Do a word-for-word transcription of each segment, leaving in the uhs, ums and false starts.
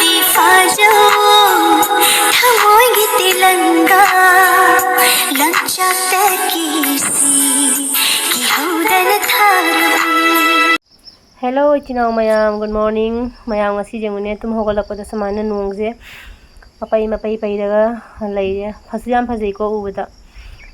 ꯐꯥꯖꯧ ꯊꯃꯣꯏꯒꯤ ꯇꯤꯂꯪꯒꯥ ꯂꯪꯆꯥꯛꯇꯒꯤ ꯁꯤ ꯀꯤꯍꯧꯗꯅ ꯊꯥꯔꯕ꯫ Hello ꯏꯆꯤꯟ ꯏꯅꯥꯎ ꯃꯌꯥꯝ, good morning꯫ ꯃꯌꯥꯝ ꯉꯁꯤ ꯌꯦꯡꯉꯨꯅꯦ, ꯇꯨꯝ ꯍꯧꯒꯠꯂꯛꯄꯗ ꯁꯨꯃꯥꯏꯅ ꯅꯣꯡꯁꯦ ꯃꯄꯩ ꯃꯄꯩ ꯄꯩꯔꯒ ꯂꯩꯔꯦ꯫ ꯐꯁꯨ ꯌꯥꯝ ꯐꯖꯩꯀꯣ ꯎꯕꯗ꯫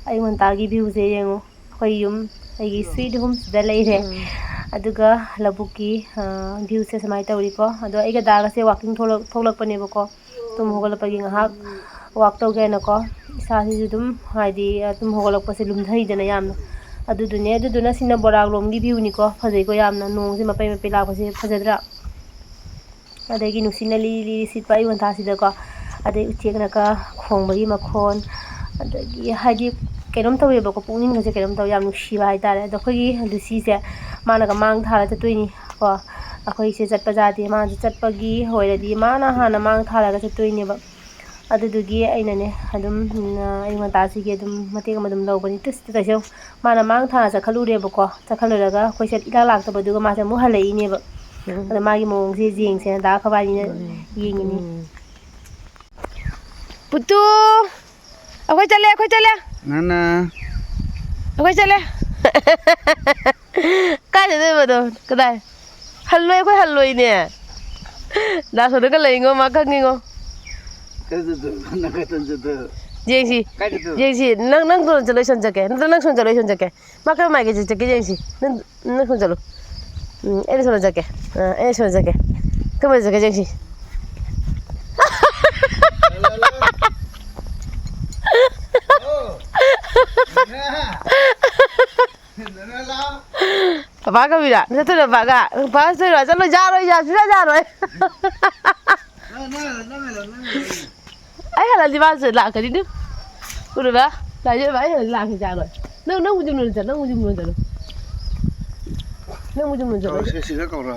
ꯑꯌꯨꯛ ꯉꯟꯇꯥꯒꯤ viewꯁꯦ ꯌꯦꯡꯉꯨ꯫ ꯑꯩꯈꯣꯏ ꯌꯨꯝ, ꯑꯩꯒꯤ sweet homeꯁꯤꯗ ꯂꯩꯔꯦ꯫ ꯎꯝ꯫ ꯑꯗꯨꯒ ꯂꯧꯕꯨꯛꯀꯤ, ꯑ, viewꯁꯦ ꯁꯨꯃꯥꯏꯅ ꯇꯧꯔꯤꯀꯣ꯫ ꯑꯗꯣ ꯑꯩꯒ ꯗꯥꯒꯁꯦ walking ꯊꯣꯛꯂꯛ-, ꯊꯣꯛꯂꯛꯄꯅꯦꯕꯀꯣ꯫ ꯇꯨꯝ ꯍꯧꯒꯠꯂꯛꯄꯒꯤ ꯉꯥꯏꯍꯥꯛ walk ꯇꯧꯒꯦꯅꯀꯣ꯫ ꯏꯁꯥꯁꯤꯁꯨ ꯑꯗꯨꯝ ꯍꯥꯏꯗꯤ, ꯑ, ꯇꯨꯝ ꯍꯧꯒꯠꯂꯛꯄꯁꯦ ꯂꯨꯝꯊꯩꯗꯅ ꯌꯥꯝꯅ꯫ ꯑꯗꯨꯗꯨꯅꯦ꯫ ꯑꯗꯨꯗꯨꯅ ꯁꯤꯅ ꯕꯣꯔꯥꯛꯂꯣꯝꯒꯤ viewꯅꯤꯀꯣ꯫ ꯐꯖꯩꯀꯣ ꯌꯥꯝꯅ꯫ ꯅꯣꯡꯁꯦ ꯃꯄꯩ ꯃꯄꯩ ꯂꯥꯛꯄꯁꯦ ꯐꯖꯗ꯭ꯔꯥ? ꯑꯗꯒꯤ ꯅꯨꯡꯁꯤꯠꯅ ꯂꯤꯔꯤ ꯂꯤꯔꯤ ꯁꯤꯠꯄ ꯑꯌꯨꯛ ꯉꯟꯇꯥꯁꯤꯗꯀꯣ꯫ ꯑꯗꯩ ꯎꯆꯦꯛꯅꯀ ꯈꯣꯡꯕꯒꯤ ꯃꯈꯣꯟ꯫ ꯑꯗꯒꯤ ꯍꯥꯏꯗꯤ ꯀꯩꯅꯣꯝ ꯇꯧꯋꯦꯕꯀꯣ, ꯄꯨꯛꯅꯤꯡꯒꯁꯦ ꯀꯩꯅꯣꯝ ꯇꯧꯋꯦ, ꯌꯥꯝ ꯅꯨꯡꯁꯤꯕ ꯍꯥꯏꯇꯥꯔꯦ꯫ ꯑꯗꯣ ꯑꯩꯈꯣꯏꯒꯤ ꯂꯨꯁꯤꯁꯦ ꯃꯥꯅꯒ ꯃꯥꯡ ꯊꯥꯔ ꯆꯠꯇꯣꯏꯅꯤ ꯀꯣ꯫ ꯑꯩꯈꯣꯏꯁꯦ ꯆꯠꯄ ꯌꯥꯗꯦ꯫ ꯃꯥꯁꯨ ꯆꯠꯄꯒꯤ ꯑꯣꯏꯔꯗꯤ ꯃꯥꯅ ꯍꯥꯟꯅ ꯃꯥꯡ ꯊꯥꯔꯒ ꯆꯠꯇꯣꯏꯅꯦꯕ꯫ ꯑꯗꯨꯗꯨꯒꯤ ꯑꯩꯅꯅꯦ ꯑꯗꯨꯝ, ꯎꯝ, ꯑꯌꯨꯛ ꯉꯟꯇꯥꯁꯤꯒꯤ ꯑꯗꯨꯝ ꯃꯇꯦꯛ ꯑꯃ ꯑꯗꯨꯝ ꯂꯧꯕꯅꯤ꯫ ꯇꯨꯁ, ꯇꯨ ꯇꯧꯁꯦ ꯌꯦꯡꯉꯨ꯫ ꯃꯥꯅ ꯃꯥꯡ ꯊꯥꯔ ꯆꯠꯈꯠꯂꯨꯔꯦꯕꯀꯣ꯫ ꯆꯠꯈꯠꯂꯨꯔꯒ ꯑꯩꯈꯣꯏꯁꯦ ꯏꯂꯥꯛ ꯂꯥꯛꯇꯕꯗꯨꯒ ꯃꯥꯁꯦ ꯑꯃꯨꯛ ꯍꯜꯂꯛꯏꯅꯦꯕ꯫ ꯎꯝ꯫ ꯑꯗ ꯃꯥꯒꯤ ꯃꯑꯣꯡꯁꯦ ꯌꯦꯡꯁꯦꯅ ꯗꯥ ꯈꯕꯥꯏꯅꯤꯅ ꯎꯝ꯫ ꯌꯦꯡꯉꯤꯅꯤ꯫ ꯎꯝ꯫ ꯄꯨꯇꯨ! ꯑꯩꯈꯣꯏ ꯆꯠꯂꯦ, ꯑꯩꯈꯣꯏ ꯆꯠꯂꯦ꯫ ꯅꯥꯅꯥ꯫ ꯑꯩꯈꯣꯏ ꯆꯠꯂꯦ꯫ ꯀꯥꯏ ꯆꯠꯇꯣꯏꯕ ꯑꯗꯣ? ꯀꯗꯥꯏ? ꯍꯜꯂꯣꯏ, ꯑꯩꯈꯣꯏ ꯍꯜꯂꯣꯏꯅꯦ꯫ ꯗꯥ ꯁꯣꯅꯒ ꯂꯩꯉꯣ, ꯃꯥ ꯈꯪꯉꯤꯉꯣ꯫ ꯀꯥꯏ ꯆꯠꯇꯣꯏꯕ? ꯅꯪ ꯀꯥꯏ ꯆꯠꯇꯣꯏꯕ? ꯌꯦꯡꯁꯤ꯫ ꯀꯥꯏ ꯆꯠꯇꯣꯏꯕ? ꯌꯦꯡꯁꯤ꯫ ꯅꯪ, ꯅꯪ ꯁꯣꯝꯗ ꯆꯠꯂꯣ, ꯑꯩ ꯁꯣꯝꯗ ꯆꯠꯀꯦ꯫ ꯅꯠꯇ꯭ꯔ ꯅꯪ ꯁꯣꯝꯗ ꯆꯠꯂꯣ, ꯑꯩ ꯁꯣꯝꯗ ꯆꯠꯀꯦ꯫ ꯃꯥ ꯀꯔꯝ ꯃꯥꯏꯀꯩ ꯆꯠꯀꯦ ꯌꯦꯡꯁꯤ꯫ ꯅꯪ, ꯅꯪ ꯁꯣꯝꯗ ꯆꯠꯂꯣ꯫ ꯎꯝ, ꯑꯩꯅ ꯁꯣꯝꯗ ꯆꯠꯀꯦ꯫ ꯑ, ꯑꯩꯅ ꯁꯣꯝꯗ ꯆꯠꯀꯦ꯫ ꯀꯔꯝ ꯃꯥꯏ ꯆꯠꯀꯦ ꯌꯦꯡꯁꯤ꯫ ꯄꯄꯥ ꯀꯧꯏꯔꯥ? ꯅꯆꯠꯇꯣꯏꯔꯣ ꯄꯄꯥꯒ? ꯄꯄꯥ ꯆꯠꯇꯣꯏꯔꯣ? ꯆꯠꯂꯣꯏ, ꯌꯥꯔꯣꯏ, ꯌꯥ-, ꯁꯨꯡꯌꯥ ꯌꯥꯔꯣꯏ꯫ ꯑꯩ ꯍꯜꯂꯛꯑꯗꯤ ꯃꯥꯁꯨ ꯂꯥꯛꯀꯅꯤ ꯑꯗꯨꯝ꯫ ꯎꯔꯕ? ꯂꯥꯏꯖ ꯕꯕꯥ, ꯑꯩ ꯍꯜꯂꯛꯑꯗꯤ ꯂꯥꯛꯀꯅꯤ ꯌꯥꯔꯣꯏ꯫ ꯅꯪ, ꯅꯪ ꯃꯨꯖꯨꯝ ꯂꯣꯟ ꯆꯠꯂꯣ, ꯅꯪ ꯃꯨꯖꯨꯝ ꯂꯣꯟ ꯆꯠꯂꯣ꯫ ꯅꯪ ꯃꯨꯖꯨꯝ ꯂꯣꯟ ꯆꯠꯂꯣ꯫ ꯁꯤ, ꯁꯤꯗ ꯀꯧꯔꯣ꯫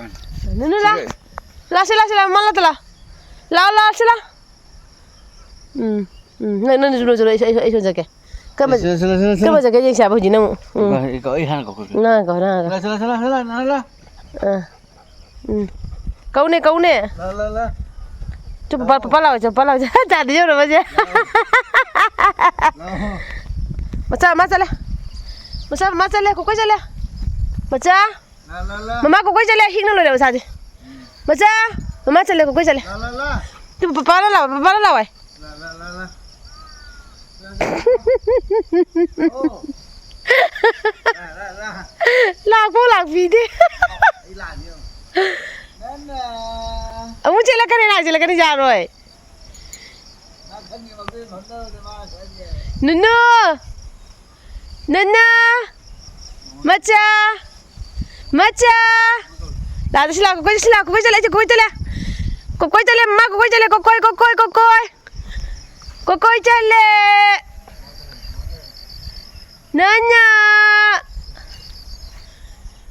ꯅꯪ, ꯅꯪ ꯂꯥꯛ-, ꯁꯤꯗ꯫ ꯂꯥꯛꯁꯤ, ꯂꯥꯛꯁꯤ, ꯂꯥꯛ-, ꯃꯥ ꯂꯥꯛꯇ ꯂꯥꯛ-, ꯂꯥꯛꯑꯣ, ꯂꯥꯛꯑꯣ, ꯁꯤ ꯂꯥꯛ-꯫ ꯎꯝ, ꯎꯝ, ꯅꯪ, ꯅꯪ ꯃꯨꯖꯨꯝ ꯂꯣꯟ ꯆꯠꯂꯣ, ꯑꯩ, ꯑꯩ, ꯑꯩ ꯁꯣꯝ ꯆꯠꯀꯦ꯫ ꯀꯔꯝꯕ, ꯁꯤꯗ, ꯁꯤꯗ, ꯁꯤꯗ, ꯁꯤꯗ꯫ ꯀꯔꯝꯕ ꯆꯠꯀꯦ ꯌꯦꯡꯁꯤ ꯍꯥꯏꯕ ꯍꯧꯖꯤꯛ ꯅꯪ? ꯎꯝ꯫ ꯀꯧ, ꯀꯧ, ꯑꯩ ꯍꯥꯟꯅ ꯀꯧꯊꯣꯛꯀꯦ꯫ ꯅꯪ ꯍꯥꯟꯅ ꯀꯧ, ꯅꯪ ꯍꯥꯟꯅ ꯀꯧ꯫ ꯂꯥꯛ, ꯂꯥꯛ, ꯂꯥꯛ, ꯂꯥꯛ, ꯂꯥꯛ, ꯂꯥꯛ꯫ ꯑꯥ꯫ ꯎꯝ꯫ ꯀꯧꯅꯦ, ꯀꯧꯅꯦ꯫ ꯂꯥ, ꯂꯥ, ꯂꯥ꯫ ꯆꯨꯞꯄ ꯄꯄꯥ ꯂꯥꯛꯑꯣ, ꯆꯨꯞꯄ ꯂꯥꯛꯑꯣ꯫ ꯆꯥꯗꯤ ꯌꯧꯔꯕꯁꯦ꯫ ꯂꯥꯛꯑꯣ꯫ ꯃꯆꯥ ꯃꯥ ꯆꯠꯂꯦ꯫ ꯃꯆꯥ ꯃꯥ ꯆꯠꯂꯦ, ꯀꯣꯀꯣꯏ ꯆꯠꯂꯦ꯫ ꯃꯆꯥ꯫ ꯂꯥ, ꯂꯥ, ꯂꯥ꯫ ꯃꯃꯥ ꯀꯣꯀꯣꯏ ꯆꯠꯂꯦ, ꯍꯤꯡꯅ ꯂꯣꯏꯔꯦ ꯃꯆꯥꯁꯦ꯫ ꯃꯆꯥ꯫ ꯃꯃꯥ ꯆꯠꯂꯦ, ꯀꯣꯀꯣꯏ ꯆꯠꯂꯦ꯫ ꯂꯥ, ꯂꯥ, ꯂꯥ꯫ ꯇꯨ ꯄꯄꯥ ꯂꯥꯛꯑꯣ, ꯄꯄꯥ ꯂꯥꯛꯑꯣ꯫ ꯂꯥ, ꯂꯥ, ꯂꯥ, ꯂꯥ꯫ ꯑꯣ꯫ ꯂꯥ, ꯂꯥ, ꯂꯥ꯫ ꯂꯥꯛꯄꯧ ꯂꯥꯛꯄꯤꯗꯦ꯫ ꯑꯩ ꯂꯥꯛꯑꯒꯦ ꯌꯦꯡꯉꯣ꯫ ꯅꯅꯥ꯫ ꯑꯃꯨꯛ ꯆꯦꯜꯂꯛꯀꯅꯤ, ꯂꯥꯛ ꯆꯦꯜꯂꯛꯀꯅꯤ, ꯌꯥꯔꯣꯏ꯫ ꯅꯨꯅꯨ! ꯅꯨꯅꯨ! ꯃꯆꯥ! ꯃꯆꯥ! ꯂꯥꯛꯑꯣ, ꯁꯤ ꯂꯥꯛꯑꯣ, ꯀꯣꯀꯣꯏ, ꯁꯤ ꯂꯥꯛꯑꯣ, ꯀꯣꯀꯣꯏ ꯆꯠꯂꯦ, ꯀꯣꯀꯣꯏ ꯆꯠꯂꯦ꯫ ꯀꯣꯀꯣꯏ ꯆꯠꯂꯦ, ꯃꯃꯥ ꯀꯣꯀꯣꯏ ꯆꯠꯂꯦ, ꯀꯣꯀꯣꯏ, ꯀꯣꯀꯣꯏ, ꯀꯣꯀꯣꯏ꯫ ꯀꯣꯀꯣꯏ ꯆꯠꯂꯦ꯫ ꯅꯥꯅꯥ!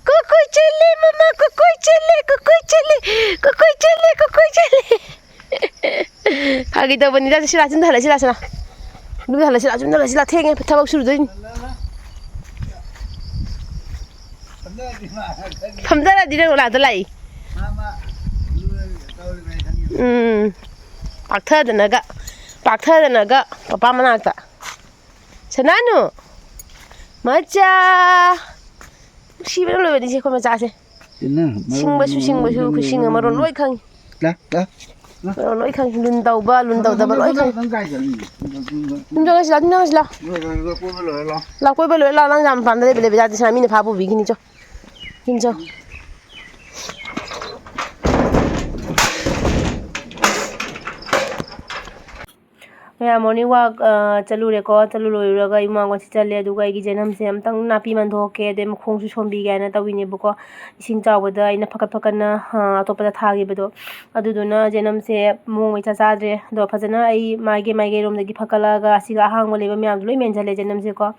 ꯀꯣꯀꯣꯏ ꯆꯠꯂꯦ, ꯃꯃꯥ, ꯀꯣꯀꯣꯏ ꯆꯠꯂꯦ, ꯀꯣꯀꯣꯏ ꯆꯠꯂꯦ, ꯀꯣꯀꯣꯏ ꯆꯠꯂꯦ, ꯀꯣꯀꯣꯏ ꯆꯠꯂꯦ꯫ ꯐꯥꯒꯤ ꯇꯧꯕꯅꯤꯗ, ꯁꯤꯂꯥ, ꯌꯨꯝꯗ ꯍꯜꯂꯁꯤ, ꯁꯤꯂꯥ, ꯁꯤꯂꯥ꯫ ꯌꯨꯝꯗ ꯍꯜꯂꯁꯤ, ꯌꯨꯝꯗ ꯍꯜꯂꯁꯤ, ꯊꯦꯡꯉꯦ, ꯊꯕꯛ ꯁꯨꯔꯨꯗꯣꯏꯅꯤ꯫ ꯐꯝꯊꯔꯗꯤ ꯅꯪ ꯂꯥꯛꯇ ꯂꯥꯛꯏ꯫ ꯎꯝ꯫ ꯄꯥꯛꯊꯗꯅꯒ, ꯄꯥꯛꯊꯗꯅꯒ ꯄꯄꯥ ꯃꯅꯥꯛꯇ꯫ ꯁꯅꯥꯅꯨ! ꯃꯆꯥ! ꯅꯨꯡꯁꯤꯕꯅ ꯂꯣꯏꯕꯅꯤꯁꯦ ꯑꯩꯈꯣꯏ ꯃꯆꯥꯁꯦ꯫ ꯁꯤꯡꯕꯁꯨ, ꯁꯤꯡꯕꯁꯨ, ꯈꯨꯁꯤꯡ ꯑꯃ ꯃꯔꯣꯟ ꯂꯣꯏ ꯈꯪꯉꯤ꯫ ꯂꯥ, ꯂꯥ꯫ ꯃꯔꯣꯟ ꯂꯣꯏ ꯈꯪꯉꯤ꯫ ꯂꯨꯟ ꯇꯧꯕ, ꯂꯨꯟ ꯇꯧꯗꯕ ꯂꯣꯏ ꯈꯪꯉꯤ꯫ ꯅꯪ ꯀꯥꯏ ꯆꯠꯂꯤꯅꯣ? ꯌꯨꯝ ꯆꯪꯉꯁꯤ ꯂꯥꯎ, ꯌꯨꯝ ꯆꯪꯉꯁꯤ ꯂꯥꯎ꯫ ꯂꯥ, ꯀꯣꯏꯕ ꯂꯣꯏꯔ ꯂꯥꯎ꯫ ꯅꯪ ꯌꯥꯝ ꯄꯥꯝꯅ ꯂꯩꯕ, ꯂꯩꯕ ꯌꯥꯗꯦ꯫ ꯁꯅꯥ ꯃꯤꯅ ꯐꯥ ꯄꯨꯕꯤꯒꯤꯅꯤ, ꯆꯣ꯫ ꯌꯨꯝ ꯆꯪꯉꯣ꯫ ꯃꯌꯥꯝ morning walk, ꯑ, ꯆꯠꯂꯨꯔꯦꯀꯣ꯫ ꯆꯠꯂꯨ ꯂꯣꯏꯔꯒ ꯏꯃꯥꯡ ꯋꯥꯠꯁꯤꯠ ꯆꯠꯂꯦ꯫ ꯑꯗꯨꯒ ꯑꯩꯒꯤ ꯖꯦꯅꯝꯁꯦ ꯑꯝꯇꯪ ꯅꯥꯄꯤ ꯃꯟꯊꯣꯛꯀꯦ, ꯑꯗꯩ ꯃꯈꯣꯡꯁꯨ ꯁꯣꯝꯕꯤꯒꯦ ꯍꯥꯏꯅ ꯇꯧꯋꯤꯅꯦꯕꯀꯣ꯫ ꯏꯁꯤꯡ ꯆꯥꯎꯕꯗ ꯑꯩꯅ ꯐꯀꯠ ꯐꯀꯠꯅ, ꯑ, ꯑꯇꯣꯞꯄꯗ ꯊꯥꯈꯤꯕꯗꯣ꯫ ꯑꯗꯨꯗꯨꯅ ꯖꯦꯅꯝꯁꯦ ꯃꯑꯣꯡ ꯑꯃ ꯏꯆꯥ ꯆꯥꯗ꯭ꯔꯦ꯫ ꯑꯗꯣ ꯐꯖꯅ ꯑꯩ ꯃꯥꯏꯀꯩ ꯃꯥꯏꯀꯩꯔꯣꯝꯗꯒꯤ ꯐꯀꯠꯂꯛꯑꯒ ꯑꯁꯤꯒ ꯑꯍꯥꯡꯕ ꯂꯩꯕ ꯃꯌꯥꯝꯗꯣ ꯂꯣꯏ ꯃꯦꯟꯁꯤꯜꯂꯦ ꯖꯦꯅꯝꯁꯦꯀꯣ꯫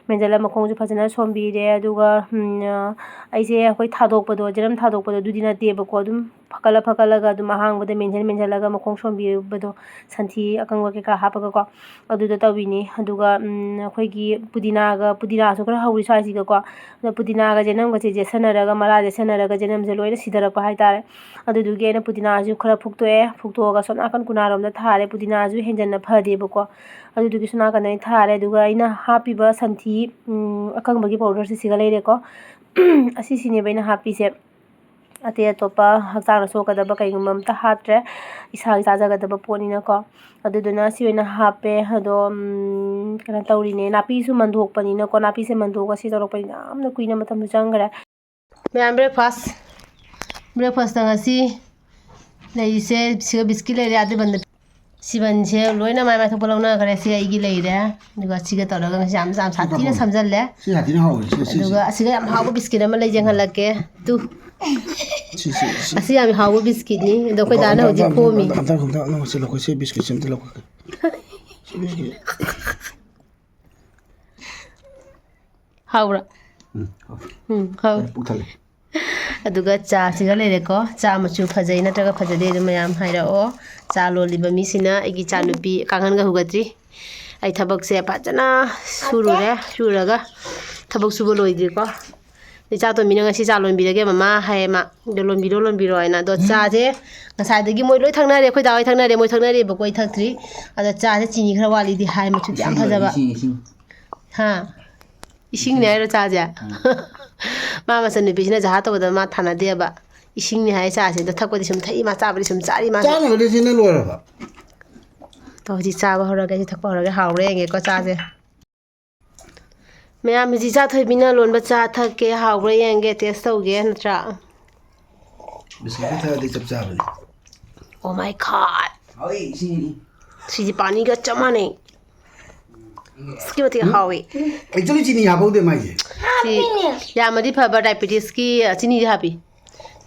ꯃꯦꯟꯁꯤꯜꯂ ꯃꯈꯣꯡꯁꯨ ꯐꯖꯅ ꯁꯣꯝꯕꯤꯔꯦ꯫ ꯑꯗꯨꯒ, ꯎꯝ, ꯑ, ꯑꯩꯁꯦ ꯑꯩꯈꯣꯏ ꯊꯥꯗꯣꯛꯄꯗꯣ, ꯖꯦꯅꯝ ꯊꯥꯗꯣꯛꯄꯗꯣ ꯑꯗꯨꯗꯤ ꯅꯠꯇꯦꯕꯀꯣ꯫ ꯑꯗꯨꯝ ꯐꯒꯠꯂ ꯐꯒꯠꯂꯒ ꯑꯗꯨꯝ ꯑꯍꯥꯡꯕꯗ ꯃꯦꯟꯁꯤꯟ ꯃꯦꯟꯁꯤꯜꯂꯒ ꯃꯈꯣꯡ ꯁꯣꯝꯕꯤꯕꯗꯣ, ꯁꯟꯊꯤ ꯑꯀꯪꯕ ꯀꯩꯀꯥ ꯍꯥꯞꯄꯒꯀꯣ, ꯑꯗꯨꯗꯣ ꯇꯧꯕꯤꯅꯤ꯫ ꯑꯗꯨꯒ, ꯎꯝ, ꯑꯩꯈꯣꯏꯒꯤ ꯄꯨꯗꯤꯅꯥꯒ, ꯄꯨꯗꯤꯅꯥꯁꯨ ꯈꯔ ꯍꯧꯔꯤ ꯁ꯭ꯋꯥꯏꯁꯤꯒꯀꯣ꯫ ꯑꯗꯣ ꯄꯨꯗꯤꯅꯥꯒ ꯖꯦꯅꯝꯒꯁꯦ ꯌꯦꯠꯁꯟꯅꯔꯒ, ꯃꯔꯥ ꯌꯦꯠꯁꯟꯅꯔꯒ ꯖꯦꯅꯝꯁꯦ ꯂꯣꯏꯅ ꯁꯤꯊꯔꯛꯄ ꯍꯥꯏꯇꯥꯔꯦ꯫ ꯑꯗꯨꯗꯨꯒꯤ ꯑꯩꯅ ꯄꯨꯗꯤꯅꯥꯁꯨ ꯈꯔ ꯐꯨꯛꯇꯣꯛꯑꯦ, ꯐꯨꯛꯇꯣꯛꯑꯒ ꯁꯣꯝ ꯅꯥꯀꯟ ꯀꯨꯅꯥꯔꯣꯝꯗ ꯊꯥꯔꯦ꯫ ꯄꯨꯗꯤꯅꯥꯁꯨ ꯍꯦꯟꯖꯟꯅ ꯐꯗꯦꯕꯀꯣ꯫ ꯑꯗꯨꯗꯨꯒꯤ ꯁꯣꯝ ꯅꯥꯀꯟꯗ ꯑꯩ ꯊꯥꯔꯦ꯫ ꯑꯗꯨꯒ ꯑꯩꯅ ꯍꯥꯞꯄꯤꯕ ꯁꯟꯊꯤ, ꯎꯝ, ꯑꯀꯪꯕꯒꯤ ꯄꯥꯎꯗꯔꯁꯦ ꯁꯤꯒ ꯂꯩꯔꯦꯀꯣ꯫ ꯑꯁꯤꯁꯤꯅꯦꯕ ꯑꯩꯅ ꯍꯥꯞꯄꯤꯁꯦ꯫ ꯑꯇꯩ ꯑꯇꯣꯞꯄ ꯍꯛꯆꯥꯡꯗ ꯁꯣꯛꯀꯗꯕ ꯀꯩꯒꯨꯝꯕ ꯑꯝꯇ ꯍꯥꯞꯇ꯭ꯔꯦ, ꯏꯁꯥꯒꯤ ꯆꯥꯖꯒꯗꯕ ꯄꯣꯠꯅꯤꯅꯀꯣ꯫ ꯑꯗꯨꯗꯨꯅ ꯁꯤ ꯑꯣꯏꯅ ꯍꯥꯞꯄꯦ꯫ ꯑꯗꯣ, ꯎꯝ, ꯀꯩꯅꯣ ꯇꯧꯔꯤꯅꯦ, ꯅꯥꯄꯤꯁꯨ ꯃꯟꯊꯣꯛꯄꯅꯤꯅꯀꯣ, ꯅꯥꯄꯤꯁꯦ ꯃꯟꯊꯣꯛꯑꯒ ꯁꯤ ꯇꯧꯔꯛꯄꯅꯤꯅ ꯌꯥꯝꯅ ꯀꯨꯏꯅ ꯃꯇꯝꯁꯨ ꯆꯪꯈ꯭ꯔꯦ꯫ ꯃꯌꯥꯝ, breakfast, breakfastꯇ ꯉꯁꯤ ꯂꯩꯔꯤꯁꯦ, ꯁꯤꯒ ꯕꯤꯁꯀꯤꯠ ꯂꯩꯔꯦ, ꯑꯗꯨ ꯕꯟꯗ ꯁꯤꯕꯟꯁꯦ ꯂꯣꯏꯅ ꯃꯥꯏ ꯃꯥꯏ ꯊꯣꯛꯄ ꯂꯧꯅꯈ꯭ꯔꯦ꯫ ꯁꯤ ꯑꯩꯒꯤ ꯂꯩꯔꯦ꯫ ꯑꯗꯨꯒ ꯁꯤꯒ ꯇꯧꯔꯒ ꯉꯁꯤ ꯌꯥꯝ, ꯌꯥꯝ ꯁꯥꯊꯤꯅ ꯁꯝꯖꯜꯂꯦ꯫ ꯁꯤ ꯁꯥꯊꯤꯅ ꯍꯥꯎꯋꯦ꯫ ꯁꯤ, ꯁꯤ, ꯁꯤ꯫ ꯑꯗꯨꯒ ꯑꯁꯤꯒ ꯌꯥꯝ ꯍꯥꯎꯕ ꯕꯤꯁꯀꯤꯠ ꯑꯃ ꯂꯩꯖꯦ ꯈꯜꯂꯛꯀꯦ꯫ ꯇꯨ꯫ ꯁꯤ, ꯁꯤ, ꯁꯤ꯫ ꯑꯁꯤ ꯌꯥꯝ ꯍꯥꯎꯕ ꯕꯤꯁꯀꯤꯠꯅꯤ꯫ ꯑꯗꯣ ꯑꯩꯈꯣꯏ ꯗꯥꯅ ꯑꯝꯇ, ꯍꯧꯖꯤꯛ ꯑꯝꯇ, ꯈꯣꯝꯃꯤ꯫ ꯑꯝꯇ, ꯑꯝꯇ, ꯑꯝꯇ, ꯑꯝꯇ, ꯁꯤ ꯂꯧꯈꯠꯁꯤ, ꯕꯤꯁꯀꯤꯠꯁꯤ ꯑꯝꯇ ꯂꯧꯈꯠꯀꯦ꯫ ꯁꯤ ꯕꯤꯁꯀꯤꯠ꯫ ꯍꯥꯎꯕ꯭ꯔꯥ? ꯎꯝ, ꯍꯥꯎꯋꯦ꯫ ꯎꯝ, ꯍꯥꯎꯋꯦ꯫ ꯄꯨꯛ ꯊꯜꯂꯦ꯫ ꯑꯗꯨꯒ ꯆꯥꯁꯤꯒ ꯂꯩꯔꯦꯀꯣ꯫ ꯆꯥ ꯃꯆꯨ ꯐꯖꯩ ꯅꯠꯇ꯭ꯔꯒ ꯐꯖꯗꯦ ꯑꯗꯨ ꯃꯌꯥꯝ ꯍꯥꯏꯔꯛꯑꯣ꯫ ꯆꯥ ꯂꯣꯜꯂꯤꯕ ꯃꯤꯁꯤꯅ ꯑꯩꯒꯤ ꯏꯆꯥꯅꯨꯄꯤ ꯀꯥꯡꯍꯟꯒ ꯍꯨꯒꯠꯇ꯭ꯔꯤ꯫ ꯑꯩ ꯊꯕꯛꯁꯦ ꯐꯖꯅ ꯁꯨꯔꯨꯔꯦ꯫ ꯁꯨꯔꯒ ꯊꯕꯛ ꯁꯨꯕ ꯂꯣꯏꯗ꯭ꯔꯤꯀꯣ꯫ ꯏꯆꯥ ꯇꯣꯝꯕꯤꯅ ꯉꯁꯤ ꯆꯥ ꯂꯣꯟꯕꯤꯔꯒꯦ ꯃꯃꯥ ꯍꯥꯏꯌꯦ ꯃꯥ꯫ ꯑꯗꯣ ꯂꯣꯟꯕꯤꯔꯣ, ꯂꯣꯟꯕꯤꯔꯣ ꯍꯥꯏꯅ꯫ ꯑꯗꯣ ꯆꯥꯁꯦ ꯉꯁꯥꯏꯗꯒꯤ ꯃꯣꯏ ꯂꯣꯏ ꯊꯛꯅꯔꯦ꯫ ꯑꯩꯈꯣꯏ ꯗꯥ ꯍꯣꯏ ꯊꯛꯅꯔꯦ, ꯃꯣꯏ ꯊꯛꯅꯔꯦꯕꯀꯣ, ꯑꯩ ꯊꯛꯇ꯭ꯔꯤ꯫ ꯑꯗꯣ ꯆꯥꯁꯦ ꯆꯤꯅꯤ ꯈꯔ ꯋꯥꯠꯂꯤꯗꯤ ꯍꯥꯏ, ꯃꯆꯨꯗꯤ ꯌꯥꯝ ꯏꯁꯤꯡ ꯐꯖꯕ꯫ ꯏꯁꯤꯡ, ꯏꯁꯤꯡ꯫ ꯍꯥ? ꯏꯁꯤꯡꯅꯦ ꯍꯥꯏꯔꯣ ꯆꯥꯁꯦ? ꯎꯝ꯫ ꯃꯥ ꯃꯆꯟꯅꯨꯄꯤꯁꯤꯅ ꯖꯍꯥ ꯇꯧꯕꯗ ꯃꯥ ꯊꯥꯅꯗꯦꯕ꯫ ꯏꯁꯤꯡꯅꯦ ꯍꯥꯏ ꯆꯥꯁꯦ꯫ ꯑꯗꯣ ꯊꯛꯄꯗꯤ ꯁꯨꯝ ꯊꯛꯏ, ꯃꯥ ꯆꯥꯕꯗꯤ ꯁꯨꯝ ꯆꯥꯔꯤ, ꯃꯥꯁꯨ꯫ ꯆꯥꯅꯕꯗꯤ ꯁꯤꯅ ꯂꯣꯏꯔꯕ? ꯇꯣ, ꯍꯧꯖꯤꯛ ꯆꯥꯕ ꯍꯧꯔꯒꯦ, ꯍꯧꯖꯤꯛ ꯊꯛꯄ ꯍꯧꯔꯒꯦ꯫ ꯍꯥꯎꯕ꯭ꯔꯥ ꯌꯦꯡꯒꯦꯀꯣ ꯆꯥꯁꯦ꯫ ꯃꯌꯥꯝ, ꯍꯧꯖꯤꯛ ꯏꯆꯥ ꯊꯣꯏꯕꯤꯅ ꯂꯣꯟꯕ ꯆꯥ ꯊꯛꯀꯦ, ꯍꯥꯎꯕ꯭ꯔꯥ ꯌꯦꯡꯒꯦ, taste ꯇꯧꯒꯦ, ꯅꯠꯇ꯭ꯔꯥ? ꯕꯤꯁꯀꯤꯠꯀ ꯊꯛꯑꯗꯤ ꯆꯞ ꯆꯥꯕꯅꯤ꯫ Oh my God! ꯍꯥꯎꯋꯤ, ꯏꯁꯤꯡ꯫ ꯁꯤꯗꯤ ꯄꯥꯅꯤꯒ ꯆꯞ ꯃꯥꯟꯅꯩ꯫ ꯑꯁꯨꯛꯀꯤ ꯃꯇꯤꯛ ꯍꯥꯎꯋꯤ꯫ Actually ꯆꯤꯅꯤ ꯍꯥꯞꯍꯧꯗꯦ ꯃꯥꯏꯁꯦ꯫ ꯁꯤ ꯌꯥꯝꯃꯗꯤ ꯐꯕ, diabeticsꯀꯤ ꯆꯤꯅꯤꯗꯤ ꯍꯥꯞꯄꯤ꯫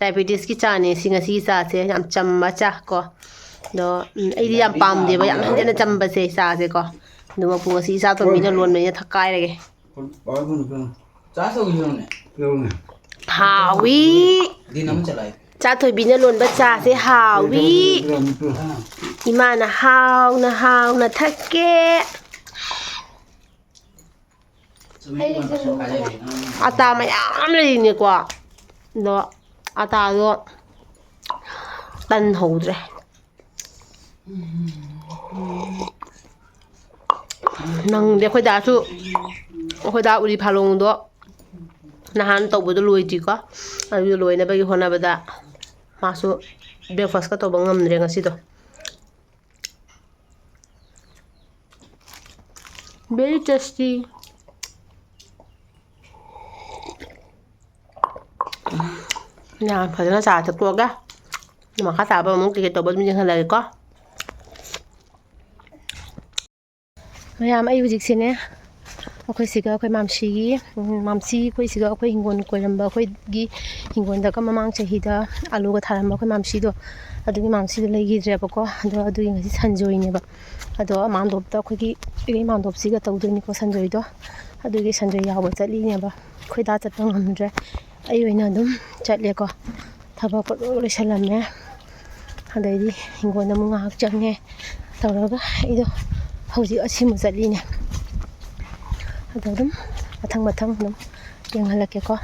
Diabeticsꯀꯤ ꯆꯥꯅꯦ ꯁꯤ, ꯉꯁꯤꯒꯤ ꯆꯥꯁꯦ꯫ ꯌꯥꯝ ꯆꯝꯕ ꯆꯥ ꯀꯣ꯫ ꯑꯗꯣ, ꯎꯝ, ꯑꯩꯗꯤ ꯌꯥꯝ ꯄꯥꯝꯗꯦꯕ, ꯌꯥꯝ ꯍꯦꯟꯖꯟꯅ ꯆꯝꯕꯁꯦ ꯆꯥꯁꯦ ꯀꯣ꯫ ꯑꯗꯨꯃꯛꯄꯨ ꯉꯁꯤ ꯏꯆꯥ ꯇꯣꯝꯕꯤꯅ ꯂꯣꯟꯕꯅꯤꯅ ꯊꯛꯀꯥꯏꯔꯒꯦ꯫ ꯆꯥ ꯇꯧꯕꯤꯔꯣꯅꯦ꯫ ꯍꯥꯎꯋꯤ꯫ ꯗꯤꯟ ꯑꯃ ꯆꯠꯂꯥꯏ꯫ ꯆꯥꯊꯣꯏꯕꯤꯅ ꯂꯣꯟꯕ ꯆꯥꯁꯦ ꯍꯥꯎꯏ꯫ ꯏꯃꯥꯅ ꯍꯥꯎꯅ ꯍꯥꯎꯅ ꯊꯛꯀꯦ꯫ ꯑꯇꯥ ꯃꯌꯥꯝ ꯂꯩꯔꯤꯅꯦꯀꯣ, ꯑꯗꯣ ꯑꯇꯥꯗꯣ ꯇꯟꯍꯧꯗ꯭ꯔꯦ꯫ ꯅꯪꯗꯤ ꯑꯩꯈꯣꯏ ꯗꯥꯁꯨ, ꯑꯩꯈꯣꯏ ꯗꯥ ꯎꯔꯤ ꯐꯥꯂꯣꯡꯗꯣ ꯅꯍꯥꯟ ꯇꯧꯕꯗꯣ ꯂꯣꯏꯗ꯭ꯔꯤꯀꯣ, ꯑꯗꯨ ꯂꯣꯏꯅꯕꯒꯤ ꯍꯣꯠꯅꯕꯗ ꯃꯥꯁꯨ breakfastꯀ ꯇꯧꯕ ꯉꯝꯗ꯭ꯔꯦ ꯉꯁꯤꯗꯣ꯫ Very tasty. ꯌꯥꯝ ꯐꯖꯅ ꯆꯥ ꯊꯛꯇꯣꯛꯑꯒ ꯃꯈꯥ ꯇꯥꯕ ꯑꯃꯨꯛ ꯀꯩꯀꯩ ꯇꯧꯕ ꯑꯗꯨꯝ ꯌꯦꯡꯍꯜꯂꯒꯦꯀꯣ꯫ ꯃꯌꯥꯝ, ꯑꯩ ꯍꯧꯖꯤꯛꯁꯤꯅꯦ, ꯑꯩꯈꯣꯏ ꯁꯤꯒ ꯑꯩꯈꯣꯏ ꯃꯥꯝꯁꯤꯒꯤ, ꯎꯝ, ꯃꯥꯝꯁꯤ ꯑꯩꯈꯣꯏ ꯁꯤꯒ ꯑꯩꯈꯣꯏ ꯍꯤꯡꯒꯣꯜ ꯀꯣꯏꯔꯝꯕ ꯑꯩꯈꯣꯏꯒꯤ ꯍꯤꯡꯒꯣꯜꯗꯒ ꯃꯃꯥꯡ ꯆꯍꯤꯗ ꯑꯂꯨꯒ ꯊꯥꯔꯝꯕ ꯑꯩꯈꯣꯏ ꯃꯥꯝꯁꯤꯗꯣ, ꯑꯗꯨꯒꯤ ꯃꯥꯝꯁꯤꯗꯣ ꯂꯩꯈꯤꯗ꯭ꯔꯦꯕꯀꯣ꯫ ꯑꯗꯣ ꯑꯗꯨꯒꯤ ꯉꯁꯤ ꯁꯟꯖꯣꯏꯅꯦꯕ꯫ ꯑꯗꯣ ꯃꯥꯝꯗꯣꯞꯇ ꯑꯩꯈꯣꯏꯒꯤ ꯏꯔꯩ ꯃꯥꯝꯗꯣꯞꯁꯤꯒ ꯇꯧꯗꯣꯏꯅꯤꯀꯣ ꯁꯟꯖꯣꯏꯗꯣ꯫ ꯑꯗꯨꯒꯤ ꯁꯟꯖꯣꯏ ꯌꯥꯎꯕ ꯆꯠꯂꯤꯅꯦꯕ꯫ ꯑꯩꯈꯣꯏ ꯗꯥ ꯆꯠꯄ ꯉꯝꯗ꯭ꯔꯦ, ꯑꯩ ꯑꯣꯏꯅ ꯑꯗꯨꯝ ꯆꯠꯂꯦꯀꯣ꯫ ꯊꯕꯛ ꯂꯣꯏ ꯂꯣꯏꯁꯜꯂꯝꯃꯦ꯫ ꯑꯗꯩꯗꯤ ꯍꯤꯡꯒꯣꯜꯗ ꯑꯃꯨꯛ ꯉꯥꯏꯍꯥꯛ ꯆꯪꯉꯦ꯫ ꯇꯧꯔꯒ ꯑꯩꯗꯣ ꯍꯧꯖꯤꯛ ꯑꯁꯤꯃꯨꯛ ꯆꯠꯂꯤꯅꯦ꯫ ꯑꯗꯣ ꯑꯗꯨꯝ ꯃꯊꯪ ꯃꯊꯪ ꯑꯗꯨꯝ ꯌꯦꯡꯍꯜꯂꯛꯀꯦꯀꯣ꯫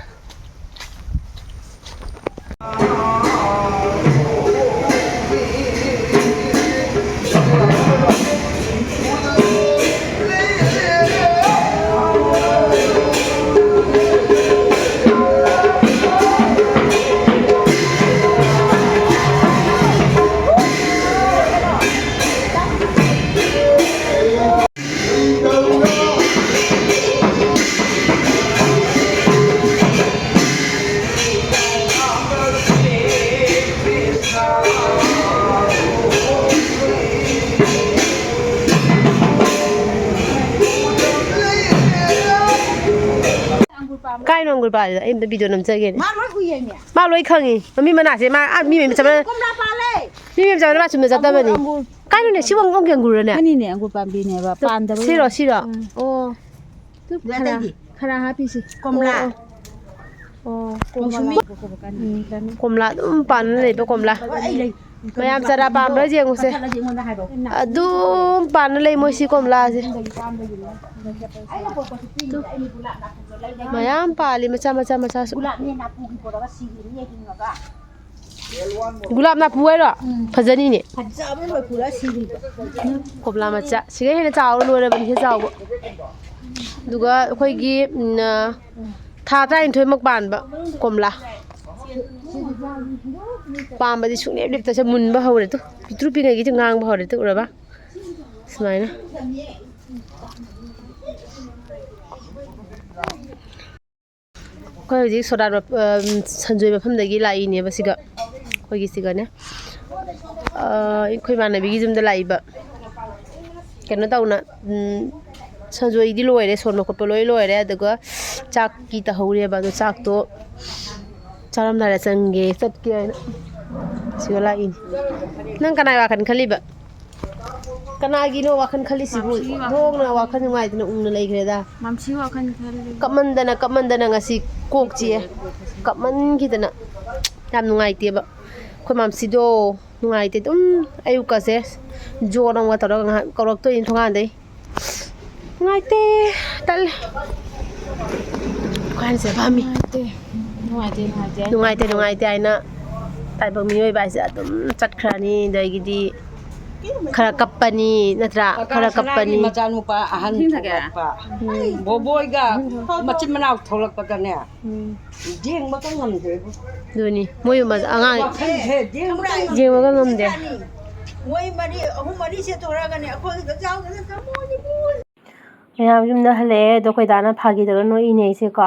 ꯀꯥꯏꯅꯣ ꯑꯪꯒꯨꯔ ꯄꯥꯜꯂꯤꯗꯣ? ꯑꯩ ꯑꯝꯇ video ꯅꯝꯖꯒꯦꯅꯦ꯫ ꯃꯥ ꯂꯣꯏ ꯎꯏꯌꯦꯃꯤ꯫ ꯃꯥ ꯂꯣꯏ ꯈꯪꯉꯤ꯫ ꯃꯃꯤ ꯃꯅꯥꯁꯦ ꯃꯥ, ꯑꯥ, ꯃꯤ ꯃꯌꯨꯝ ꯆꯠꯄ-, ꯀꯣꯝꯂꯥ ꯄꯥꯜꯂꯦ꯫ ꯃꯤ ꯃꯌꯨꯝ ꯆꯠꯄꯗ ꯃꯥ ꯆꯨꯝꯅ ꯆꯠꯇꯕꯅꯤ꯫ ꯑꯪꯒꯨꯔ, ꯑꯪꯒꯨꯔ꯫ ꯀꯥꯏꯅꯣꯅꯦ? ꯁꯤꯕꯨ ꯑꯪꯒꯨꯔ, ꯑꯪꯒꯨꯔꯔꯅꯦ? ꯑꯃꯅꯤꯅꯦ, ꯑꯪꯒꯨꯔ ꯄꯥꯝꯕꯤꯅꯦꯕ, ꯇꯨ, ꯄꯥꯟꯗꯕ ꯁꯤꯔꯣ, ꯂꯩ꯫ ꯁꯤꯔꯣ? ꯎꯝ꯫ ꯑꯣ꯫ ꯇꯨ, ꯈꯔ, ꯑꯇꯩꯗꯤ? ꯈꯔ ꯍꯥꯞꯄꯤꯁꯤ꯫ ꯀꯣꯝꯂꯥ꯫ ꯑꯣ, ꯑꯣ꯫ ꯑꯣ, ꯃꯨꯁꯨꯝꯕꯤ꯫ ꯀꯣꯝꯂꯥ ꯑꯗꯨꯝ ꯄꯥꯟꯅ ꯂꯩꯕ ꯀꯣꯝꯂꯥ꯫ ꯃꯌꯥꯝ ꯆꯥꯔꯥ ꯄꯥꯝꯕ꯭ꯔꯥ ꯌꯦꯡꯉꯨꯁꯦ꯫ ꯑꯗꯨꯝ ꯄꯥꯟꯅ ꯂꯩ ꯃꯣꯏ ꯁꯤ ꯀꯣꯝꯂꯥꯁꯦ꯫ ꯃꯌꯥꯝ ꯄꯥꯜꯂꯤ ꯃꯆꯥ ꯃꯆꯥ ꯃꯆꯥꯁꯨ꯫ ꯒꯨꯂꯥꯞ ꯅꯥꯄꯨ ꯍꯥꯏꯔꯣ? ꯐꯖꯅꯤꯅꯦ꯫ ꯀꯣꯝꯂꯥ ꯃꯆꯥ꯫ ꯁꯤꯒ ꯍꯦꯟꯅ ꯆꯥꯎꯔ ꯂꯣꯏꯔꯕꯅꯤ ꯁꯤ ꯆꯥꯎꯕ꯫ ꯑꯗꯨꯒ ꯑꯩꯈꯣꯏꯒꯤ, ꯎꯝ, ꯊꯥ ꯇꯔꯥꯅꯤꯊꯣꯏꯃꯛ ꯄꯥꯟꯕ ꯀꯣꯝꯂꯥ꯫ ꯄꯥꯝꯕꯗꯤ ꯁꯨꯡꯂꯦꯞ ꯂꯦꯞꯇꯁꯦ ꯃꯨꯟꯕ ꯍꯧꯔꯦ ꯇꯨ꯫ ꯄꯤꯛꯇ꯭ꯔꯨ ꯄꯤꯛꯉꯩꯒꯤꯁꯨ ꯉꯥꯡꯕ ꯍꯧꯔꯦ ꯇꯨ ꯎꯔꯕ? ꯁꯨꯃꯥꯏꯅ꯫ ꯑꯩꯈꯣꯏ ꯍꯧꯖꯤꯛ ꯁꯣꯔꯥꯠ ꯃꯞ-, ꯑ, ꯁꯟꯖꯣꯏ ꯃꯐꯝꯗꯒꯤ ꯂꯥꯛꯏꯅꯦꯕ ꯁꯤꯒ꯫ ꯑꯩꯈꯣꯏꯒꯤ ꯁꯤꯒꯅꯦ꯫ ꯑ, ꯑꯩꯈꯣꯏ ꯏꯃꯥꯟꯅꯕꯤꯒꯤ ꯌꯨꯝꯗ ꯂꯥꯛꯏꯕ꯫ ꯀꯩꯅꯣ ꯇꯧꯅ, ꯎꯝ, ꯁꯟꯖꯣꯏꯗꯤ ꯂꯣꯏꯔꯦ, ꯁꯣꯟꯕ ꯈꯣꯠꯄ ꯂꯣꯏ ꯂꯣꯏꯔꯦ꯫ ꯑꯗꯨꯒ ꯆꯥꯛꯀꯤ ꯇꯧꯍꯧꯔꯤꯑꯕ꯫ ꯑꯗꯣ ꯆꯥꯛꯇꯣ ꯆꯥꯔꯝꯗꯥꯏꯗ ꯆꯪꯒꯦ, ꯆꯠꯀꯦ ꯍꯥꯏꯅ ꯁꯤꯒ ꯂꯥꯛꯏꯅꯦ꯫ ꯅꯪ ꯀꯅꯥꯏ ꯋꯥꯈꯜ ꯈꯜꯂꯤꯕ? ꯀꯅꯥꯒꯤꯅꯣ ꯋꯥꯈꯜ ꯈꯜꯂꯤꯁꯤꯕꯨ? ꯃꯥꯝꯁꯤꯒꯤ ꯋꯥꯈꯜ꯫ ꯊꯣꯡꯅ ꯋꯥꯈꯜ ꯅꯨꯡꯉꯥꯏꯗꯅ ꯎꯪꯅ ꯂꯩꯈ꯭ꯔꯦꯗ꯫ ꯃꯥꯝꯁꯤꯒꯤ ꯋꯥꯈꯜ ꯈꯜꯂꯤ꯫ ꯀꯞꯃꯟꯗꯅ, ꯀꯞꯃꯟꯗꯅ ꯉꯁꯤ ꯀꯣꯛ ꯆꯤꯛꯑꯦ꯫ ꯀꯞꯃꯟꯈꯤꯗꯅ ꯌꯥꯝ ꯅꯨꯡꯉꯥꯏꯇꯦꯕ꯫ ꯑꯩꯈꯣꯏ ꯃꯥꯝꯁꯤꯗꯣ ꯅꯨꯡꯉꯥꯏꯇꯦ꯫ ꯑꯗꯨꯝ ꯑꯌꯨꯛꯀꯁꯦ ꯖꯣꯔ ꯑꯃꯒ ꯇꯧꯔꯒ ꯉꯥꯏꯍꯥꯛ ꯀꯧꯔꯛꯇꯣꯏꯅꯤ ꯊꯣꯡꯒꯥꯟꯗꯩ꯫ ꯅꯨꯡꯉꯥꯏꯇꯦ, ꯇꯜꯂꯦ꯫ ꯈ꯭ꯋꯥꯏꯅꯤꯁꯦ ꯐꯝꯃꯤ꯫ ꯅꯨꯡꯉꯥꯏꯇꯦ, ꯅꯨꯡꯉꯥꯏꯇꯦ, ꯅꯨꯡꯉꯥꯏꯇꯦ꯫ ꯅꯨꯡꯉꯥꯏꯇꯦ, ꯅꯨꯡꯉꯥꯏꯇꯦ ꯍꯥꯏꯅ ꯇꯥꯏꯕꯪ ꯃꯤꯑꯣꯏꯕ ꯍꯥꯏꯁꯦ ꯑꯗꯨꯝ ꯆꯠꯈ꯭ꯔꯅꯤ꯫ ꯑꯗꯒꯤꯗꯤ ꯈꯔ ꯀꯞꯄꯅꯤ, ꯅꯠꯇ꯭ꯔꯥ? ꯄꯀꯥ ꯈꯔ ꯁꯅꯥꯒꯤ ꯀꯞꯄꯅꯤ꯫ ꯃꯆꯥꯅꯨꯄꯥ ꯑꯍꯟ ꯏꯁꯤꯡ ꯊꯛꯀꯦꯔꯥ? ꯊꯣꯛꯂꯛꯄ꯫ ꯎꯝ꯫ ꯕꯣꯕꯣꯏꯒ ꯃꯆꯤꯟ ꯃꯅꯥꯎ ꯊꯣꯛꯂꯛꯄꯗꯅꯦ꯫ ꯎꯝ꯫ ꯌꯦꯡꯕꯒ ꯉꯝꯗ꯭ꯔꯦꯕꯨ꯫ ꯑꯗꯨꯅꯤ꯫ ꯃꯣꯏ ꯃꯆ-, ꯑꯉꯥꯡ ꯋꯥꯈꯜꯁꯦ ꯌꯦꯡꯕ ꯌꯦꯡꯕꯒ ꯉꯝꯗꯦ꯫ ꯃꯣꯏ ꯃꯔꯤ, ꯑꯍꯨꯝ ꯃꯔꯤꯁꯦ ꯊꯣꯔꯛꯑꯒꯅꯦ ꯑꯩꯈꯣꯏꯒꯤꯗ ꯆꯥꯎꯗꯅ ꯊꯝꯃꯣꯅꯤꯕꯨ꯫ ꯃꯌꯥꯝ ꯌꯨꯝꯗ ꯍꯜꯂꯛꯑꯦ꯫ ꯑꯗꯣ ꯑꯩꯈꯣꯏ ꯗꯥꯅ ꯐꯥꯒꯤ ꯇꯧꯔ ꯅꯣꯛꯏꯅꯦ ꯑꯩꯁꯦꯀꯣ꯫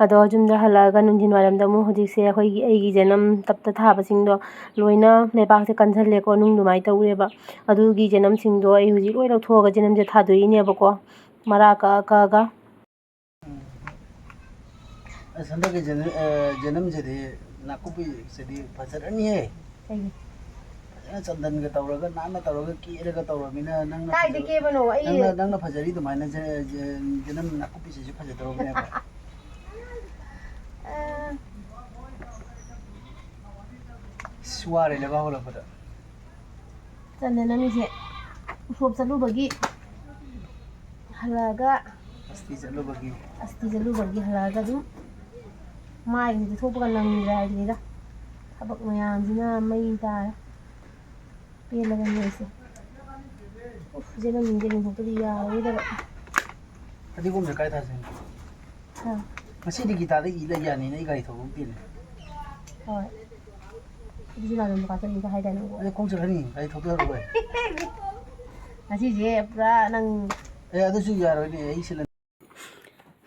ꯑꯗꯣ ꯌꯨꯝꯗ ꯍꯜꯂꯛꯑꯒ ꯅꯨꯡꯊꯤꯟ ꯋꯥꯏꯔꯝꯗ ꯑꯃꯨꯛ ꯍꯧꯖꯤꯛꯁꯦ ꯑꯩꯈꯣꯏꯒꯤ, ꯑꯩꯒꯤ ꯖꯅꯝ ꯇꯞꯇ ꯊꯥꯕꯁꯤꯡꯗꯣ ꯂꯣꯏꯅ ꯂꯩꯕꯥꯛꯁꯦ ꯀꯟꯁꯤꯜꯂꯦꯀꯣ, ꯅꯨꯡ ꯑꯗꯨꯃꯥꯏꯅ ꯇꯧꯔꯦꯕ꯫ ꯑꯗꯨꯒꯤ ꯖꯅꯝꯁꯤꯡꯗꯣ ꯑꯩ ꯍꯧꯖꯤꯛ ꯂꯣꯏ ꯂꯧꯊꯣꯛꯑꯒ ꯖꯅꯝꯁꯦ ꯊꯥꯗꯣꯛꯏꯅꯦꯕꯀꯣ꯫ ꯃꯔꯥ ꯀꯛꯑ ꯀꯛꯑꯒ꯫ ꯑꯁ, ꯍꯟꯗꯛꯀꯤ ꯖꯅ-, ꯑ, ꯖꯅꯝꯁꯤꯗꯤ ꯅꯥꯀꯨꯞꯄꯤꯁꯤꯗꯤ ꯐꯖꯔꯅꯤꯍꯦ꯫ ꯀꯩꯒꯤ? ꯐꯖꯅ ꯆꯟꯗꯟꯒ ꯇꯧꯔꯒ, ꯅꯥꯟꯅ ꯇꯧꯔꯒ, ꯀꯦꯔꯒ ꯇꯧꯔꯃꯤꯅ ꯅꯪꯅ ꯀꯥꯏꯗ ꯐꯖ-, ꯀꯦꯕꯅꯣ? ꯑꯩ ꯅꯪꯅ, ꯅꯪꯅ ꯐꯖꯔꯤ ꯑꯗꯨꯃꯥꯏꯅ ꯖ-, ꯖ-, ꯖꯅꯝ ꯅꯥꯀꯨꯞꯄꯤꯁꯤꯁꯨ ꯐꯖꯗꯧꯔꯕꯅꯦꯕ꯫ ꯑ, ꯋꯥꯔꯦ ꯂꯩꯕꯥꯛ ꯍꯧꯒꯠꯂꯛꯄꯗ꯫ ꯆꯟꯗꯅ ꯃꯤꯁꯦ ꯎꯁꯣꯞ ꯆꯠꯂꯨꯕꯒꯤ ꯍꯜꯂꯛꯑꯒ ꯑꯁꯇꯤ ꯆꯠꯂꯨꯕꯒꯤ꯫ ꯑꯁꯇꯤ ꯆꯠꯂꯨꯕꯒꯤ ꯍꯜꯂꯛꯑꯒ ꯑꯗꯨꯝ ꯃꯥꯏꯁꯤꯗꯤ ꯊꯣꯛꯄꯒ ꯅꯪꯗ꯭ꯔꯦ ꯍꯥꯏꯕꯅꯤꯗ꯫ ꯊꯕꯛ ꯃꯌꯥꯝꯁꯤꯅ ꯃꯩ ꯇꯥꯔꯦ꯫ ꯄꯦꯜꯂꯕꯅꯤ ꯑꯩꯁꯦ꯫ ꯎꯐ, ꯏꯆꯦ ꯅꯪ ꯃꯤꯡꯁꯦ ꯂꯤꯡꯊꯣꯛꯇꯗꯤ ꯌꯥꯔꯔꯣꯏꯗꯕ꯫ ꯐꯗꯤꯒꯣꯝꯁꯦ ꯀꯥꯏ ꯊꯥꯁꯦ ꯍꯥꯏꯅꯣ? ꯍꯥ? ꯉꯁꯤꯗꯤ ꯒꯤꯇꯥꯗ ꯏ ꯂꯩ ꯌꯥꯅꯤꯅ ꯑꯩ ꯒꯥꯔꯤ ꯊꯧꯕ ꯄꯦꯜꯂꯦ꯫ ꯍꯣꯏ꯫ ꯑꯗꯨꯁꯨ ꯅꯥꯗꯣꯟ ꯗꯨꯀꯥꯟ ꯆꯠꯅꯤꯡꯗꯦ ꯍꯥꯏꯗꯥꯏꯅꯦ? ꯑꯗꯨ ꯈꯣꯡ ꯆꯠꯈ꯭ꯔꯅꯤ, ꯒꯥꯔꯤ ꯊꯧꯗꯔꯔꯣꯏ꯫ ꯉꯁꯤꯁꯦ ꯄꯨꯔꯥ ꯅꯪ ꯑꯦ, ꯑꯗꯨꯁꯨ ꯌꯥꯔꯣꯏꯅꯦ, ꯑꯩ ꯁꯤꯜꯂ-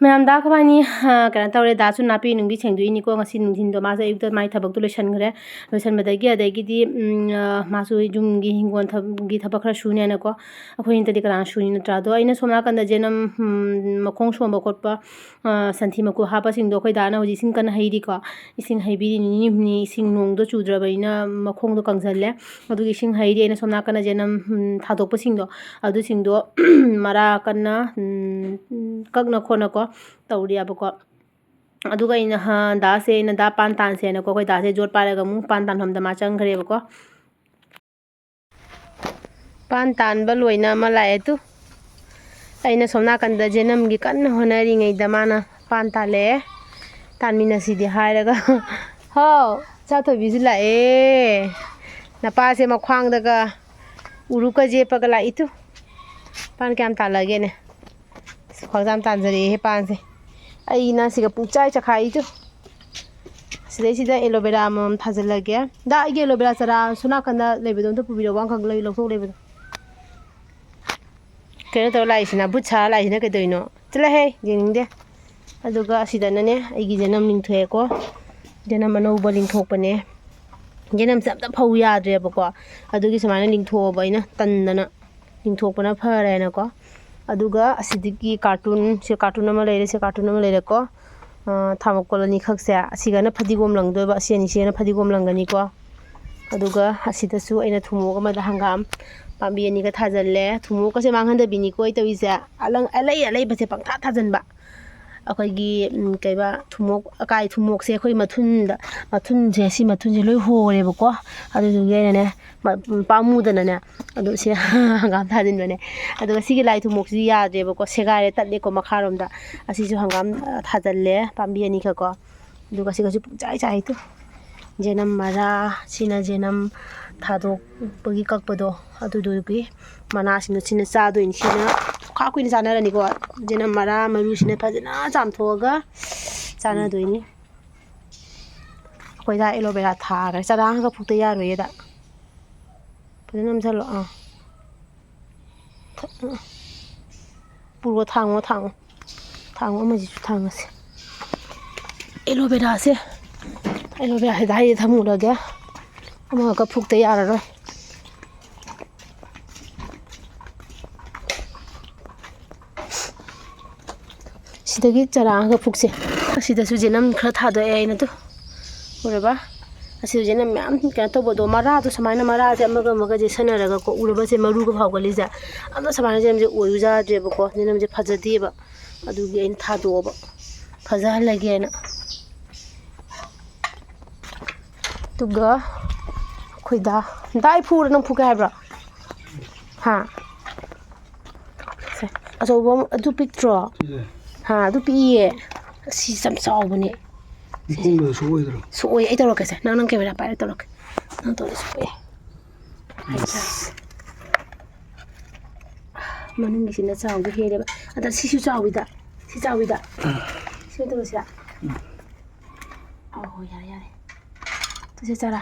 ꯃꯌꯥꯝ ꯗꯥ ꯈꯕꯥꯅꯤ, ꯑ, ꯀꯩꯅꯣ ꯇꯧꯔꯦ, ꯗꯥꯁꯨ ꯅꯥꯄꯤ ꯅꯨꯡꯕꯤ ꯁꯦꯡꯗꯣꯛꯏꯅꯤꯀꯣ꯫ ꯉꯁꯤ ꯅꯨꯡꯊꯤꯟꯗꯣ ꯃꯥꯁꯨ ꯑꯌꯨꯛꯇ ꯃꯥꯏ ꯊꯕꯛꯇꯣ ꯂꯣꯏꯁꯤꯟꯈ꯭ꯔꯦ꯫ ꯂꯣꯏꯁꯤꯟꯕꯗꯒꯤ ꯑꯗꯒꯤꯗꯤ, ꯎꯝ, ꯑ, ꯃꯥꯁꯨ ꯌꯨꯝꯒꯤ ꯍꯤꯡꯒꯣꯜ ꯊꯕ-, ꯒꯤ ꯊꯕꯛ ꯈꯔ ꯁꯨꯅꯦꯅꯀꯣ꯫ ꯑꯩꯈꯣꯏ ꯅꯠꯇꯗꯤ ꯀꯅꯥꯅ ꯁꯨꯅꯤ ꯅꯠꯇ꯭ꯔꯥ? ꯑꯗꯣ ꯑꯩꯅ ꯁꯣꯝ ꯅꯥꯀꯟꯗ ꯖꯦꯅꯝ, ꯎꯝ, ꯃꯈꯣꯡ ꯁꯣꯝꯕ ꯈꯣꯠꯄ, ꯑ, ꯁꯟꯊꯤ ꯃꯀꯨ ꯍꯥꯞꯄꯁꯤꯡꯗꯣ ꯑꯩꯈꯣꯏ ꯗꯥꯅ ꯍꯧꯖꯤꯛ ꯏꯁꯤꯡ ꯀꯟꯅ ꯍꯩꯔꯤꯀꯣ꯫ ꯏꯁꯤꯡ ꯍꯩꯕꯤꯔꯤ ꯅꯤꯅꯤ ꯍꯨꯝꯅꯤ, ꯏꯁꯤꯡ ꯅꯣꯡꯗꯣ ꯆꯨꯗ꯭ꯔꯕꯅꯤꯅ ꯃꯈꯣꯡꯗꯣ ꯀꯪꯁꯜꯂꯦ꯫ ꯑꯗꯨꯒꯤ ꯏꯁꯤꯡ ꯍꯩꯔꯤ꯫ ꯑꯩꯅ ꯁꯣꯝ ꯅꯥꯀꯟꯗ ꯖꯦꯅꯝ, ꯎꯝ, ꯊꯥꯗꯣꯛꯄꯁꯤꯡꯗꯣ, ꯑꯗꯨꯁꯤꯡꯗꯣ ꯃꯔꯥ ꯀꯟꯅ, ꯎꯝ, ꯀꯛꯅ ꯈꯣꯠꯅꯀꯣ ꯇꯧꯔꯤꯑꯕꯀꯣ꯫ ꯑꯗꯨꯒ ꯑꯩꯅ, ꯍ, ꯗꯥꯁꯦ, ꯑꯩꯅ ꯗꯥ ꯄꯥꯟ ꯇꯥꯟꯁꯦꯅꯀꯣ, ꯑꯩꯈꯣꯏ ꯗꯥꯁꯦ ꯌꯣꯠ ꯄꯥꯏꯔꯒ ꯑꯃꯨꯛ ꯄꯥꯟ ꯇꯥꯟꯐꯝꯗ ꯃꯥ ꯆꯪꯈ꯭ꯔꯦꯕꯀꯣ꯫ ꯄꯥꯟ ꯇꯥꯟꯕ ꯂꯣꯏꯅ ꯑꯃ ꯂꯥꯛꯑꯦ ꯇꯨ꯫ ꯑꯩꯅ ꯁꯣꯝ ꯅꯥꯀꯟꯗ ꯖꯦꯅꯝꯒꯤ ꯀꯟꯅ ꯍꯣꯠꯅꯔꯤꯉꯩꯗ ꯃꯥꯅ ꯄꯥꯟ ꯇꯥꯜꯂꯛꯑꯦ꯫ ꯇꯥꯟꯃꯤꯟꯅꯁꯤꯗꯤ ꯍꯥꯏꯔꯒ꯫ ꯍꯥꯎ, ꯏꯆꯥꯊꯣꯏꯕꯤꯁꯨ ꯂꯥꯛꯑꯦ꯫ ꯅꯄꯥꯁꯦ ꯃꯈ꯭ꯋꯥꯡꯗꯒ ꯎꯔꯨꯛꯀ ꯌꯦꯞꯄꯒ ꯂꯥꯛꯏ ꯇꯨ꯫ ꯄꯥꯟ ꯀꯌꯥꯝ ꯇꯥꯜꯂꯒꯦꯅꯦ? ꯑꯁ, ꯈ꯭ꯋꯥꯡꯖꯥꯝ ꯇꯥꯟꯖꯔꯛꯑꯦꯍꯦ ꯄꯥꯟꯁꯦ꯫ ꯑꯩꯅ ꯁꯤꯒ ꯄꯨꯡꯆꯥꯏ ꯆꯈꯥꯏꯔꯤꯗꯨ꯫ ꯁꯤꯗꯩꯁꯤꯗ ꯑꯦꯂꯣꯕꯦꯔꯥ ꯑꯃꯃꯝ ꯊꯥꯖꯤꯜꯂꯒꯦ꯫ ꯗꯥ, ꯑꯩꯒꯤ ꯑꯦꯂꯣꯕꯦꯔꯥ ꯆꯔꯥ ꯁꯣꯝ ꯅꯥꯀꯟꯗ ꯂꯩꯕꯗꯣ ꯑꯝꯇ ꯄꯨꯕꯤꯔꯛꯑꯣ, ꯑꯃꯈꯛ ꯂꯩ-, ꯂꯧꯊꯣꯛ ꯂꯩꯕꯗꯣ꯫ ꯀꯩꯅꯣ ꯇꯧꯔ ꯂꯥꯛꯏꯁꯤꯅ, ꯕꯨꯠ ꯁꯥꯔ ꯂꯥꯛꯏꯁꯤꯅ ꯀꯩꯗꯧꯔꯤꯅꯣ? ꯆꯠꯂꯍꯦ, ꯌꯦꯡꯅꯤꯡꯗꯦ꯫ ꯑꯗꯨꯒ ꯑꯁꯤꯗꯅꯅꯦ, ꯑꯩꯒꯤ ꯖꯅꯝ ꯂꯤꯡꯊꯣꯛꯑꯦꯀꯣ꯫ ꯖꯅꯝ ꯑꯅꯧꯕ ꯂꯤꯡꯊꯣꯛꯄꯅꯦ꯫ ꯖꯅꯝꯁꯦ ꯑꯝꯇ ꯐꯧ ꯌꯥꯗ꯭ꯔꯦꯕꯀꯣ꯫ ꯑꯗꯨꯒꯤ ꯁꯨꯃꯥꯏꯅ ꯂꯤꯡꯊꯣꯛꯑꯕ ꯑꯩꯅ ꯇꯟꯗꯅ꯫ ꯂꯤꯡꯊꯣꯛꯄꯅ ꯐꯔꯦꯅꯀꯣ꯫ ꯑꯗꯨꯒ ꯑꯁꯤꯗꯒꯤ ꯀꯥꯔꯇꯨꯟ, ꯁꯤ ꯀꯥꯔꯇꯨꯟ ꯑꯃ ꯂꯩꯔꯦ, ꯁꯤ ꯀꯥꯔꯇꯨꯟ ꯑꯃ ꯂꯩꯔꯦꯀꯣ꯫ ꯑꯥ, ꯊꯥꯔꯃꯣꯀꯣꯜ ꯑꯅꯤꯈꯛꯁꯦ, ꯑꯁꯤꯒꯅ ꯐꯗꯤꯒꯣꯝ ꯂꯪꯗꯣꯏꯕ, ꯑꯁꯤ ꯑꯅꯤꯁꯤꯒꯅ ꯐꯗꯤꯒꯣꯝ ꯂꯪꯒꯅꯤꯀꯣ꯫ ꯑꯗꯨꯒ ꯑꯁꯤꯗꯁꯨ ꯑꯩꯅ ꯊꯨꯝꯃꯣꯛ ꯑꯃꯗ ꯍꯪꯒꯥꯝ ꯄꯥꯝꯕꯤ ꯑꯅꯤꯒ ꯊꯥꯖꯤꯜꯂꯦ꯫ ꯊꯨꯝꯃꯣꯛꯀꯁꯦ ꯃꯥꯡꯍꯟꯗꯕꯤꯅꯤꯀꯣ ꯑꯩ ꯇꯧꯔꯤꯁꯦ꯫ ꯑꯂꯪ-, ꯑꯂꯩ ꯑꯂꯩꯕꯁꯦ ꯄꯪꯊꯥ ꯊꯥꯖꯤꯟꯕ꯫ ꯑꯩꯈꯣꯏꯒꯤ, ꯎꯝ, ꯀꯩꯕ, ꯊꯨꯝꯃꯣꯛ, ꯑꯀꯥꯏ ꯊꯨꯝꯃꯣꯛꯁꯦ ꯑꯩꯈꯣꯏ ꯃꯊꯨꯟꯗ, ꯃꯊꯨꯟꯁꯦ, ꯁꯤ ꯃꯊꯨꯟꯁꯦ ꯂꯣꯏ ꯍꯣꯔꯦꯕꯀꯣ꯫ ꯑꯗꯨꯗꯨꯒꯤ ꯑꯩꯅꯅꯦ, ꯃ-, ꯄꯥꯝꯃꯨꯗꯅꯅꯦ, ꯑꯗꯨ ꯁꯤ ꯍꯪꯒꯥꯝ ꯊꯥꯖꯤꯟꯕꯅꯦ꯫ ꯑꯗꯨꯒ ꯁꯤꯒꯤ ꯂꯥꯏ ꯊꯨꯝꯃꯣꯛꯁꯤꯗꯤ ꯌꯥꯗ꯭ꯔꯦꯕꯀꯣ, ꯁꯦꯒꯥꯏꯔꯦ, ꯇꯠꯂꯦꯀꯣ ꯃꯈꯥꯔꯣꯝꯗ꯫ ꯑꯁꯤꯁꯨ ꯍꯪꯒꯥꯝ, ꯑ, ꯊꯥꯖꯤꯜꯂꯦ, ꯄꯥꯝꯕꯤ ꯑꯅꯤꯈꯛꯀꯣ꯫ ꯑꯗꯨꯒ ꯁꯤꯒꯁꯨ ꯄꯨꯡꯆꯥꯏ ꯆꯥꯏ ꯇꯨ꯫ ꯖꯦꯅꯝ ꯃꯔꯥ, ꯁꯤꯅ ꯖꯦꯅꯝ ꯊꯥꯗꯣꯛꯄꯒꯤ ꯀꯛꯄꯗꯣ, ꯑꯗꯨꯗꯨꯒꯤ ꯃꯅꯥꯁꯤꯡꯗꯣ ꯁꯤꯅ ꯆꯥꯗꯣꯏꯅꯤ꯫ ꯁꯤꯅ ꯈꯥ ꯀꯨꯏꯅ ꯆꯥꯅꯔꯅꯤꯀꯣ꯫ ꯖꯦꯅꯝ ꯃꯔꯥ ꯃꯔꯨꯁꯤꯅ ꯐꯖꯅ ꯆꯥꯝꯊꯣꯛꯑꯒ ꯆꯥꯅꯗꯣꯏꯅꯤ꯫ ꯑꯩꯈꯣꯏꯗ ꯑꯦꯂꯣꯕꯦꯔꯥ ꯊꯥꯈ꯭ꯔꯦ꯫ ꯆꯔꯥ ꯑꯃꯒ ꯐꯨꯛꯇ ꯌꯥꯔꯣꯏꯌꯦꯗ꯫ ꯐꯖꯅ ꯅꯝꯁꯜꯂꯣ꯫ ꯑꯥ꯫ ꯄꯨꯔꯣ, ꯊꯥꯡꯉꯣ, ꯊꯥꯡꯉꯣ꯫ ꯊꯥꯡꯉꯣ, ꯑꯃꯁꯤꯁꯨ ꯊꯥꯡꯉꯁꯦ꯫ ꯑꯦꯂꯣꯕꯦꯔꯥꯁꯦ, ꯑꯦꯂꯣꯕꯦꯔꯥꯁꯦ ꯗꯥꯏꯗ ꯊꯝꯃꯨꯔꯒꯦ꯫ ꯑꯃꯈꯛ ꯐꯨꯛꯇ ꯌꯥꯔꯔꯣꯏ꯫ ꯁꯤꯗꯒꯤ ꯆꯔꯥ ꯑꯃꯒ ꯐꯨꯛꯁꯦ꯫ ꯑꯁꯤꯗꯁꯨ ꯖꯦꯅꯝ ꯈꯔ ꯊꯥꯗꯣꯛꯑꯦ ꯑꯩꯅ ꯇꯨ꯫ ꯎꯔꯕ? ꯑꯁꯤꯗ ꯖꯦꯅꯝ ꯃꯌꯥꯝ ꯀꯩꯅꯣ ꯇꯧꯕꯗꯣ, ꯃꯔꯥꯗꯣ ꯁꯨꯃꯥꯏꯅ ꯃꯔꯥꯁꯦ ꯑꯃꯒ ꯑꯃꯒ ꯌꯦꯠꯁꯟꯅꯔꯒꯀꯣ, ꯎꯔꯕ? ꯁꯦ ꯃꯔꯨꯒ ꯐꯥꯎꯒꯠꯂꯤꯁꯦ꯫ ꯑꯗꯣ ꯁꯨꯃꯥꯏꯅ ꯖꯦꯅꯝꯁꯦ ꯑꯣꯏꯌꯨ ꯌꯥꯗ꯭ꯔꯦꯕꯀꯣ, ꯖꯦꯅꯝꯁꯦ ꯐꯖꯗꯦꯕ꯫ ꯑꯗꯨꯒꯤ ꯑꯩꯅ ꯊꯥꯗꯣꯛꯑꯕ, ꯐꯖꯍꯜꯂꯒꯦꯅ꯫ ꯑꯗꯨꯒ ꯑꯩꯈꯣꯏꯗ ꯗꯥꯏ ꯐꯨꯔ ꯅꯪ ꯐꯨꯒꯦ ꯍꯥꯏꯕ꯭ꯔꯣ? ꯍꯥ? ꯁꯦ, ꯑꯆꯧꯕ ꯑꯃ, ꯑꯗꯨ ꯄꯤꯛꯇ꯭ꯔꯣ? ꯁꯤꯁꯦ? ꯍꯥ, ꯑꯗꯨ ꯄꯤꯛꯏꯌꯦ꯫ ꯑꯁꯤ ꯌꯥꯝ ꯆꯥꯎꯕꯅꯦ꯫ ꯃꯈꯣꯡꯗꯣ ꯁꯣꯛꯑꯣꯏꯗ꯭ꯔꯣ? ꯁꯣꯛꯑꯣꯏ, ꯑꯩ ꯇꯧꯔꯛꯀꯦꯁꯦ꯫ ꯅꯪ, ꯅꯪ ꯀꯦꯃꯦꯔꯥ ꯄꯥꯏꯔ ꯇꯧꯔꯛꯀꯦ꯫ ꯅꯪ ꯇꯧꯔꯗꯤ ꯁꯣꯛꯑꯣꯏ꯫ ꯍꯥꯏ ꯁꯥꯁ꯫ ꯃꯅꯨꯡꯒꯤꯁꯤꯅ ꯆꯥꯎꯕ ꯍꯦꯜꯂꯦꯕ꯫ ꯑꯗ ꯁꯤꯁꯨ ꯆꯥꯎꯋꯤꯗ꯫ ꯁꯤ ꯆꯥꯎꯋꯤꯗ꯫ ꯁꯤ ꯇꯧꯔꯁꯤꯔꯥ? ꯑꯧ, ꯌꯥꯔꯦ, ꯌꯥꯔꯦ꯫ ꯇꯨꯁꯦ ꯆꯔꯥ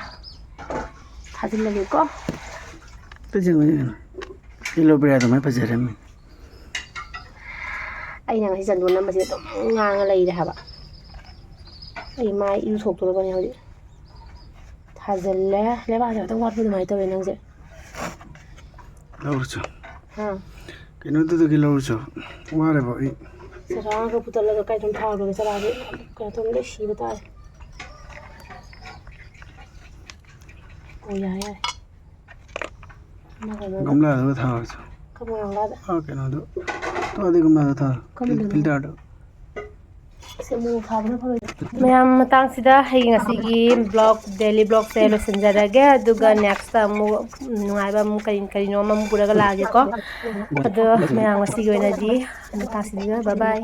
ꯊꯥꯖꯤꯜꯂꯒꯦꯀꯣ꯫ ꯐꯖꯕꯅꯤ ꯀꯩꯅꯣ꯫ ꯑꯦꯂꯣꯕꯦꯔꯥ ꯑꯗꯨꯃꯥꯏꯅ ꯐꯖꯔꯝꯃꯤ꯫ ꯑꯩꯅ ꯉꯁꯤ ꯆꯟꯗꯣꯟ ꯅꯝꯕꯁꯦ ꯑꯗꯨꯝ ꯉꯥꯡꯉ ꯂꯩꯔꯦ ꯍꯥꯏꯕ꯫ ꯑꯩ ꯃꯥꯏ ꯏꯔꯨ ꯊꯣꯛꯇꯣꯔꯕꯅꯦ ꯍꯧꯖꯤꯛ꯫ ꯊꯥꯖꯤꯜꯂꯦ꯫ ꯂꯩꯕꯥꯛꯁꯦ ꯈꯤꯇꯪ ꯋꯥꯠꯄ ꯑꯗꯨꯃꯥꯏꯅ ꯇꯧꯋꯦ ꯅꯪꯁꯦ꯫ ꯂꯧꯔꯁꯨ꯫ ꯍꯥ? ꯀꯩꯅꯣꯗꯨꯗꯒꯤ ꯂꯧꯔꯁꯨ꯫ ꯋꯥꯔꯦꯕ ꯑꯩ꯫ ꯆꯔꯥ ꯑꯃꯈꯛ ꯐꯨꯠꯇꯠꯂꯒ ꯀꯥꯏꯗꯅꯣ ꯊꯥꯔꯨꯔꯒꯦ꯫ ꯆꯔꯥꯁꯦ ꯀꯩꯅꯣ ꯇꯧꯔ ꯂꯣꯏ ꯁꯤꯕ ꯇꯥꯔꯦ꯫ ꯑꯣ, ꯌꯥꯔꯦ, ꯌꯥꯔꯦ꯫ ꯑꯃꯒ ꯑꯃꯒ꯫ ꯒꯝꯂꯥꯗꯨꯒ ꯊꯥꯔꯁꯨ꯫ ꯀꯔꯝꯕ ꯒꯝꯂꯥꯗ? ꯑꯥ, ꯀꯩꯅꯣꯗꯣ꯫ ꯑꯗꯨꯗꯤ ꯒꯝꯂꯥꯗ ꯊꯥꯔꯣ꯫ ꯀꯔꯝꯕꯗꯅꯣ? ꯐꯤꯜꯇꯔꯗꯣ꯫ ꯃꯌꯥꯝ, ꯃꯇꯥꯡꯁꯤꯗ ꯑꯩ ꯉꯁꯤꯒꯤ ꯕ꯭ꯂꯣꯛ, ꯗꯦꯂꯤ ꯕ꯭ꯂꯣꯛꯁꯦ ꯂꯣꯏꯁꯤꯟꯖꯔꯒꯦ꯫ ꯑꯗꯨꯒ ꯅꯦꯛꯁꯇ ꯑꯃꯨꯛ ꯅꯨꯡꯉꯥꯏꯕ ꯑꯃꯨꯛ ꯀꯔꯤ ꯀꯔꯤꯅꯣ ꯑꯃꯃꯨꯛ ꯄꯨꯔꯒ ꯂꯥꯛꯑꯒꯦꯀꯣ꯫ ꯑꯗꯣ ꯃꯌꯥꯝ, ꯉꯁꯤꯒꯤ ꯑꯣꯏꯅꯗꯤ ꯃꯇꯥꯡꯁꯤꯗ ꯕꯥꯏ ꯕꯥꯏ꯫